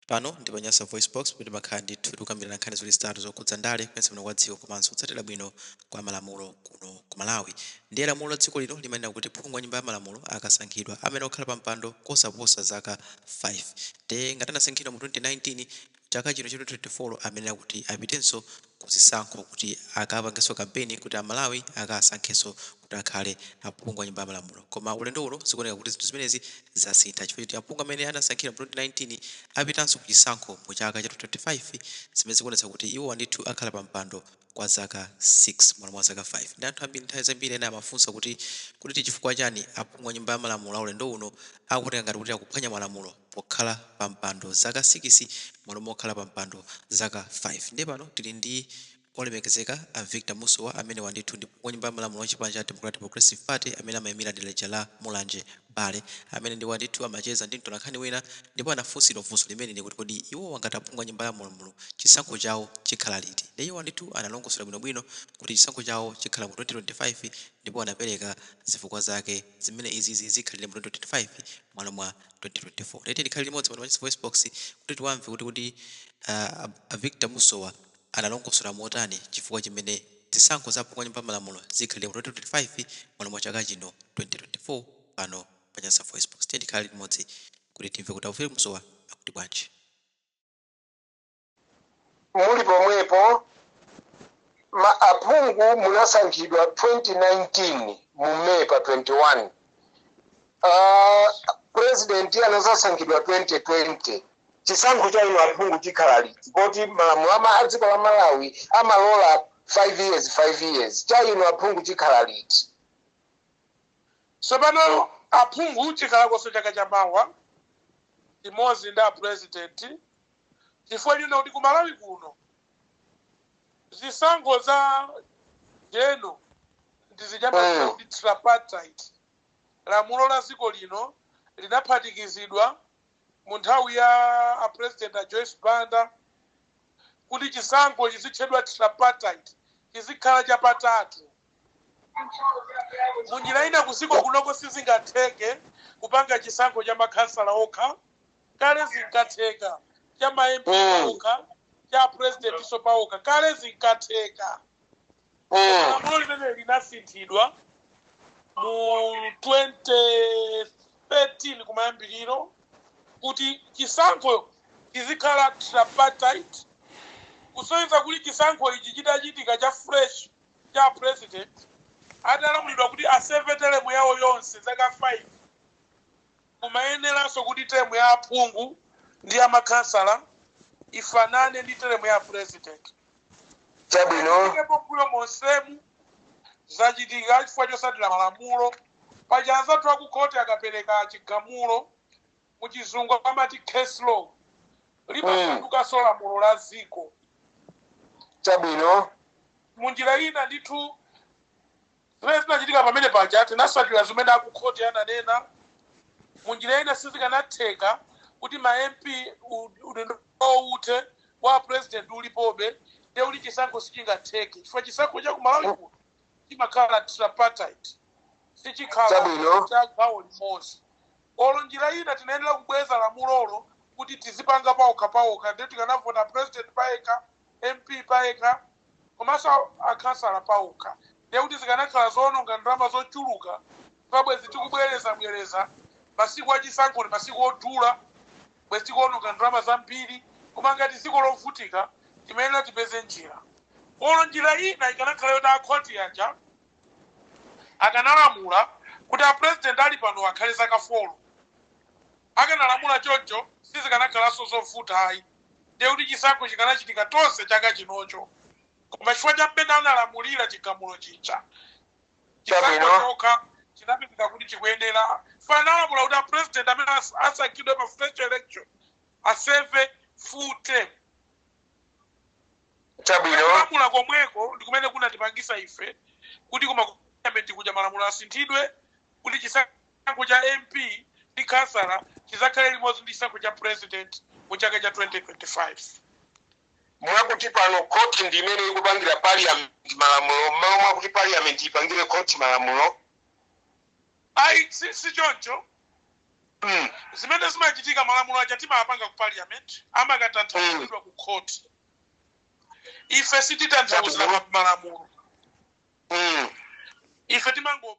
Pano ndi pa Nyasa VoiceBox, pamene timakhala ndithu tikukambirana nkhani ziwiri zitatu zokhudza ndale, kuyendetsa bwino kwa dziko komanso kutsatira bwino kwa malamulo kuno ku Malawi. Ndiye lamulo la dziko lino limanena kuti phungu wa Nyumba ya Malamulo akasankhidwa, amene okhala pa mpando kosaposa zaka 5. Ndiye ngati anasankhidwa mu 2019, chaka chino cha 2024 amenera kuti apitenso ku zisankho kuti akapangenso kampeni kuti Amalawi akasankhenso kuti akhale aphungu a Nyumba ya Malamulo. Koma ulendo uno zikuoneka kuti zinthu zimenezi zasintha, chifukwa choti aphungu amene anasankhidwa mu 2019 apitanso ku chisankho mu chaka cha 2025, zimene zikuonetsa kuti iwowa ndithu akhala pa mpando kwa zaka 6 m'malo mwa zaka 5. Ndi anthu ambiri, nthawi zambiri ena amafunsa kuti chifukwa chani aphungu a Nyumba ya Malamulo a ulendo uno akuoneka ngati kuti akuphwanya malamulo pokhala pa mpando zaka 6 m'malo mokhala pa mpando zaka 5. Ndiye pano tili ndi olemekezeka a Victor Musowa, amene wandithu ndi phungu wa Nyumba ya Malamulo wa chipani cha Democratic Progressive Party, amene amayimira dera la Mulanje Bale, amene ndi wandithu amacheza ndi mtolankhani wina, ndipo anafunsidwa funso limene kuti kodi iwo ngati aphungu a Nyumba ya Malamulo chisankho chawo chikhala liti? Ndi iwo ndithu analongosola bwinobwino kuti chisankho chawo chikhala mu 2025, ndipo anapereka zifukwa zake zimene izizi zikhalire mu 2025 m'malo mwa 2024. Tete tikhale limodzi pano pa Voice Box kuti tiwamve kuti a Victor Musowa analongosola motani chifukwa chimene zisankho za aphungu a Nyumba ya Malamulo zikhalire mu 2025 m'malo mwa chaka chino 2024, pano pa Nyasa Voice Box. Tiye tikhale limodzi kuti timve kuti a Victor Musowa akuti bwanji. Muli pomwepo, ma aphungu munasankhidwa 2019 mu May pa 21, president anasasankhidwa 2020. Chisankho cha inu aphungu chikhala liti, poti malamulo a dziko la Malawi amalola 5 years, 5 years? Cha inu aphungu chikhala liti? Tsopano aphungu chikhalakonso chaka chamawa limodzi ndi apresident, chifukwa lino kuti ku Malawi kuno zisankho za jeno ndizijama kuti tripartite. Lamulo la dziko lino linaphatikizidwa mu nthawi ya apresident a Joyce Banda kuti chisankho chizitchedwa tripartite, chizikhala chapatatu. Munjira ina, kuziko kunoko sizingatheke kupanga chisankho cha makhansala okha. Kale zinkatheka, cha ma MP okha, cha president so paokha, kale zinkatheka. Lamulo limene linasinthidwa mu 2013 kumayambiriro kuti chisankho chizikhala tripartite, kusonyeza kuti chisankho ichi chitachitika cha fresh cha president, atalamulidwa kuti aserve term yawo yonse zaka 5, kumayeneranso kuti term ya aphungu ndi ya makhansala ifanane ndi term ya president. Ikepo mbuyo monsemu zachitika chifukwa chosatira malamulo. Paja anzathu akukhoti akapereka chigamulo, muchizungu amati case law, limasandukanso lamulo la dziko. Munjira ina ndithu, zimene zinachitika pamene paja, tinasatira zimene akukhoti ananena. Munjira ina sizikanatheka kuti ma MP udindo uthe wa president ulipobe, ndiye kuti chisankho sichingatheke, chifukwa chisankho cha kumalawi kuno chimakhala tripartite, sichikhala cha gawo limodzi. Olo njira ina tinayenera kubweza lamulolo kuti tizipanga paokha paokha, ndiye tikanavota president payekha, MP payekha, komanso akhansala paokha. Ndiye kuti zikanakhala zoononga ndalama zochuluka, pabwezi tikubwereza bwereza. Masiku achisankho ndi masiku odula, bwezi tikuononga ndalama zambiri. Koma ngati dziko lovutika, timayenera tipeze njira. Olo njira ina ikanakhala yoti akhoti aja akanalamula kuti apresident ali pano akhale zaka 4. Akanalamula choncho, sizikanakhalanso zovuta ayi, ndiye kuti chisankho chikanachitika tonse chaka chinocho. Koma chifukwa cha mmene analamulira chigamulo chija, chisankho chokha chinapezeka kuti chikuyenera fanalamula kuti apresident amene asankhidwe pa fresh election aserve full term. Kulamula komweko ndi kumene kunatipangisa ife kuti kuma parliament kuja malamulo asinthidwe kuti chisankho cha MP ndi kansala chizakhale limodzi ndi chisankho cha president mu chaka cha 2025. Mwakuti pano khoti ndi imene ikupangira parliament malamulo m'malo mwakuti parliament ipangire khoti malamulo? Ayi, si choncho. Zimene zimachitika, malamulo aja timapanga ku parliament, amakatanthauzidwa ku court. Ife sititanthauzira malamulo. Ife timango